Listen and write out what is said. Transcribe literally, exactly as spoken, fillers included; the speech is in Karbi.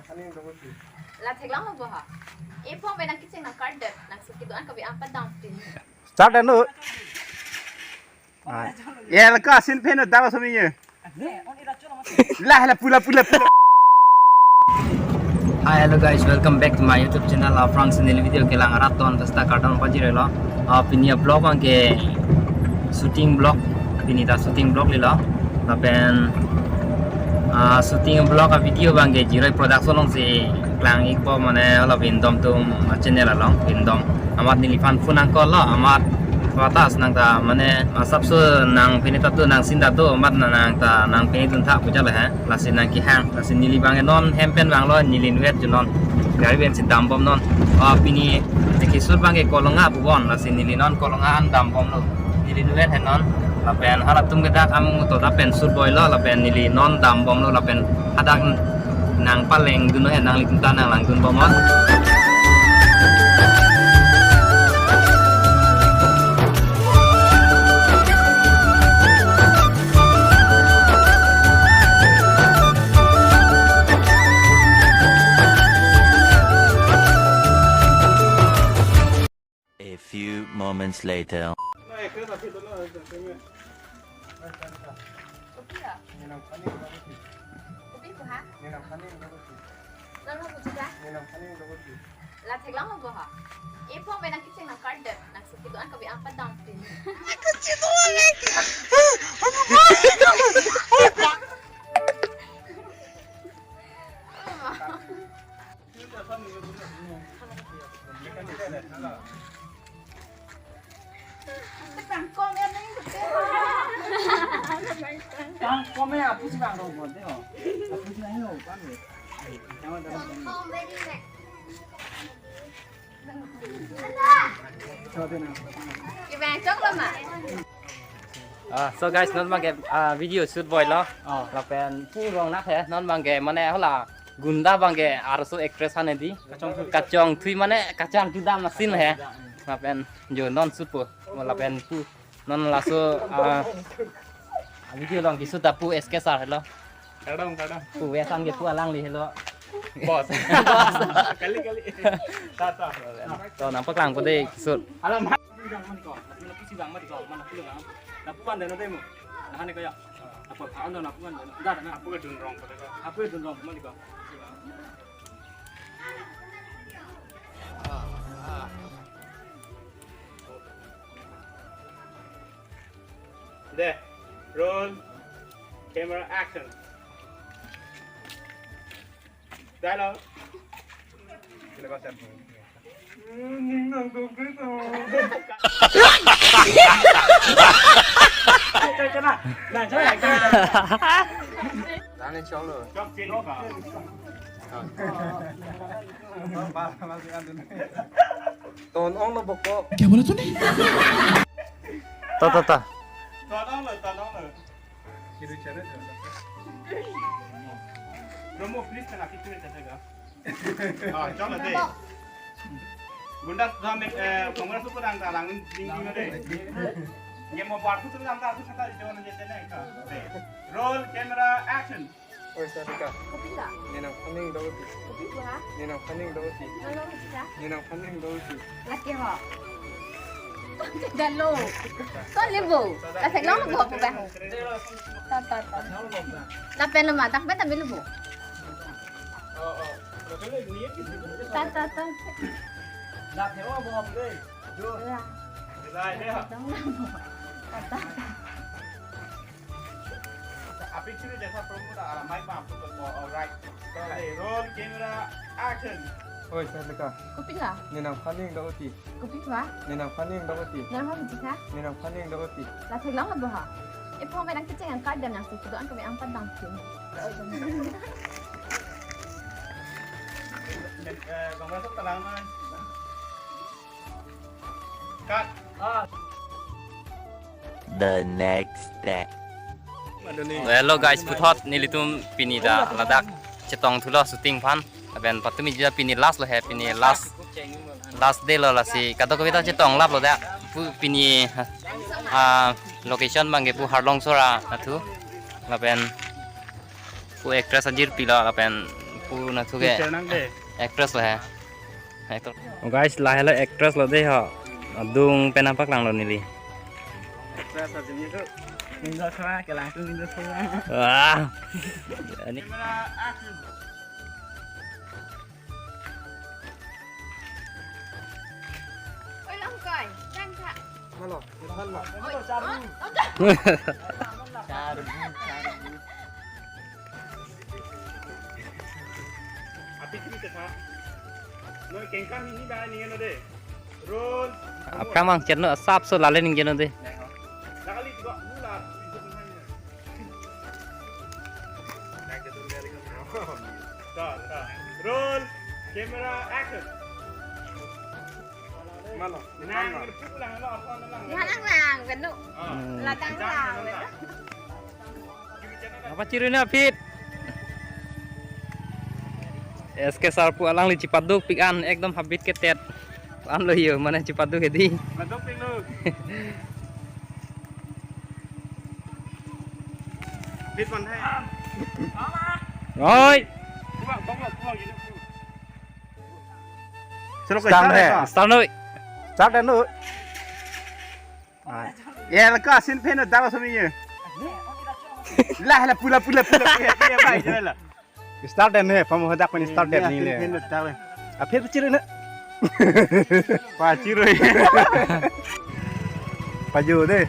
La theklong lo bo ha. Epho pen nangkecheng nangkardam, nangsuki do-an kave-an padam pin. Start anu. Ah, ya, laka sin pen dala sami ye. Lah, lah, pula, pula, pula. Hi, hello guys, welcome back to my YouTube channel. Aphrangsi neli video kelang arat ton, pesta kardom pajirlo. Ah, pini a-vlog abangke shooting vlog, pini ta shooting vlog lilo. Lapen, ah, shooting vlog a-video abangke Jiroi Production alongsi klang-ikpo, mane hala Vindom atum channel along, Vindom. Amat neliphan phone nang-call lo, amat patas nang ta, mane asapso nang pini ta tu, nang sinda tu, amat nang ta, nang pini dun tha puja le he. Lasi nangkehang, lasi neli abangke non hem pen vanglo, neli inutvet jo non. Gari pensi dambomnon. Ah, pini ekisur abangke Kolonga pubon, lasi neli non Kolonga an dambomlo. Neli inutvet he non. Lapen halatum ke dak amu to dak pen sur boilo, lapen neli non dambomlo, lapen hadak nangpaleng dunlo he, nanglitum ta nanglangdunbomnon. A few moments later. Kopi ya? Kopi ko ha? Nang lo kuchika? La theklong lo bo ha. Epho pen nangkecheng nangkardam, nangsuki do-an kave-an padam pin. Kangkong ya, pusi bang dong, bang dong. Pusi bang dong, bang dong. Jangan, jangan, jangan. Ibang chok lo ma. Ah, so guys, non abangke, ah, video shoot boilo. Oh. Lapen pu rong nak he, non abangke mane hala gunda abangke arso actress han edi. Kachongthui. Kachongthui mane kachar juda masin he. Lapen jo non shoot po. Lapen pu non laso, ah, video along kishoot ta pu S K sir helo. Kardom, kardom. Pu wesan ke pu alangli helo. Boss. Kali, kali. Ta, ta. To nangpaklangpo dei kishoot. Alam. Mana pusi bang mati ko, mana pulo bang. Na puan dana demo. Na hane kaya. Apa, apa anda na puan dana. Dah, dah, na. Apa ke dun rong pada ka? Apa ke dun rong mati ko? Deh, roll, camera, action. Dialogue. Nang ni chong lo. Ton ong lo bokok. Kya bola tune? Ta, ta, ta. Ton ong lo, ton ong lo. Promo, please, kana kitu ta jaga. Ah, chalo de. Gunda kami, eh, Congress ko dang dalang ding ding de. Ye mo bar ko dang ta ko kata jona je tene ka. Roll, camera, action. Oi, Sarika. Kopi la? Nang phaning doti. Kopi ko ha? Nang phaning doti. Nang lo kopi ka? Nang phaning doti. Lake ho. Dalo. Ko lebo. La theklong lo bo po ba. Ta, ta, ta. Lapen lo ma, dak pen ta melo bo. Ta, ta, ta. Ya. Dong lo bo. Ta, ta, ta. Apik sini jasa promo ta, ah, mic ma apik ko, all right. Roll, camera, action. Oi, Sarika. Kopi la? Nang phaning doti. Kopi ko? Nang phaning doti. Nang phaning ka? Nang phaning doti. La theklong lo bo ha. Epho pen nangkecheng nangkardam, nangsuki do-an kave-an padam pin. Eh, Bang Masuk telang na. Cut. Ah. The next day. Hello guys, puthot nelitum pini ta ladak chetongthulo shooting aphan. Lapen patumi jida pini last lo he, pini last, last day lo, lasi kadokave ta chetonglaplo dak. Pu pini, ah, location abangke pu Harlong Sora athu. Lapen pu actress ajirpi lo, lapen Pu na thuke. Picture nang de. Actress la he. Actor. Oh, guys, lahelo actress lo de ho. Adung pen nangpaklanglo neli. Actress adim itu. Ningdo sora, kelang tu ningdo sora. Wah. Ini. Camera, action. Oi, Langkai, dang tha. Malo, depan lo. Oi, ah, oh, dah. Charbu, charbu. Api sini ke tha. Noi kengkam ini ba ning ano de. Roll. Aphrang mang cherno asap so lale ning jeno de. Lakali juga mula. Dah, dah. Roll. Camera, action. Mana? Nang, mana? Nang, nang, nang, nang. Ah. Hmm. Ladang lang, nang, nang. Apa cirina, Pit? S K Sarpo alangli chipaduk pik an ekdom habit ketet. An lo yo, mane chipaduk hedi. Paduk pik lo. Pit man hai. Oi. Buang, buang, buang, buang, gitu. Chalo, start hai, start. Start noi. Start noi. Ah. Ye, la ka scene pen daro sami ye. La, la, pula, pula, pula, pula, pula, bai, jala. Start hai, pamo hadak pen start hai ni le. Scene pen daro. Ah, phir pachiro na. Pachiro. Paju de.